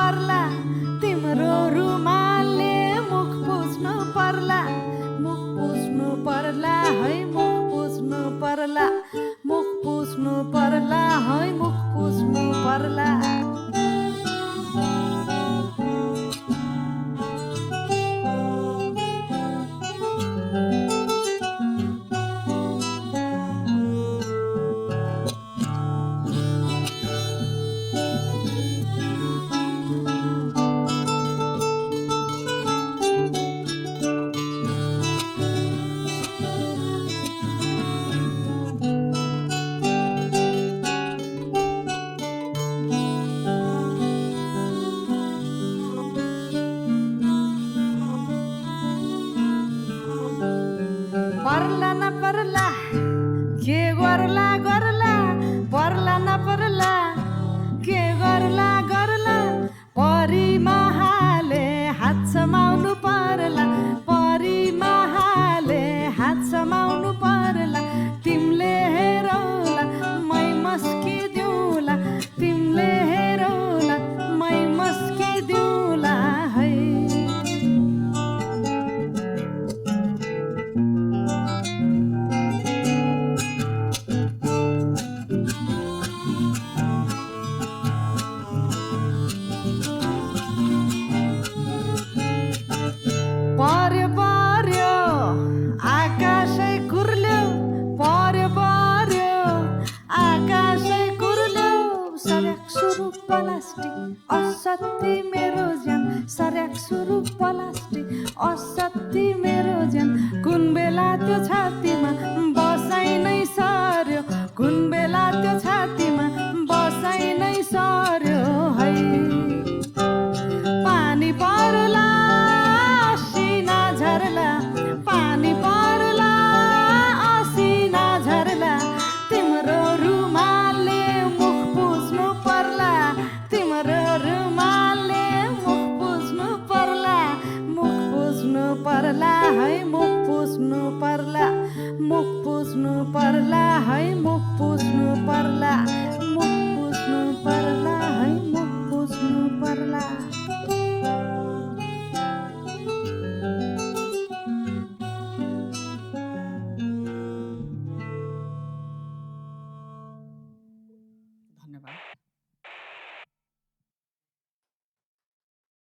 पर्ला तिम्रो रुमालले मुख पुस्नु पर्ला मुख पुस्नु पर्ला है मुख पुस्नु पर्ला मुख पुस्नु पर्ला है मुख पुस्नु पर्ला पर्ला न पर्ला के गर्ला गर्ला पर्ला न पर्ला के गर्ला गर्ला परिमाहाले हात समाउनु पर्ला परिमाहाले हात समाउनु पर्ला तिमीले हेरौला मै मस्किदिउँला तिमीले हेरौला मै मस्किदिउँला है पर्यो पर्यो आकाशै कुर्ल्यो पर्यो पर्यो आकाशै कुर्ल्यो सर्याक सुरु प्लास्टिक असत्य मेरो ज्यान सर्याक सुरु प्लास्टिक असत्य मेरो ज्यान कुन बेला त्यो छातीमा बसाइ नै सर्यो कुन बेला त्यो छातीमा बसाइ नै सर्यो है पानी पर्ला पानी पर्ला असिना झर्ला तिम्रो रुमालले मुख पुस्नु पर्ला तिम्रो रुमालले मुख पुस्नु पर्ला है मुख पुस्नु पर्ला मुख पुस्नु पर्ला है मुख पुस्नु पर्ला मुख पुस्नु पर्ला है मुख पुस्नु पर्ला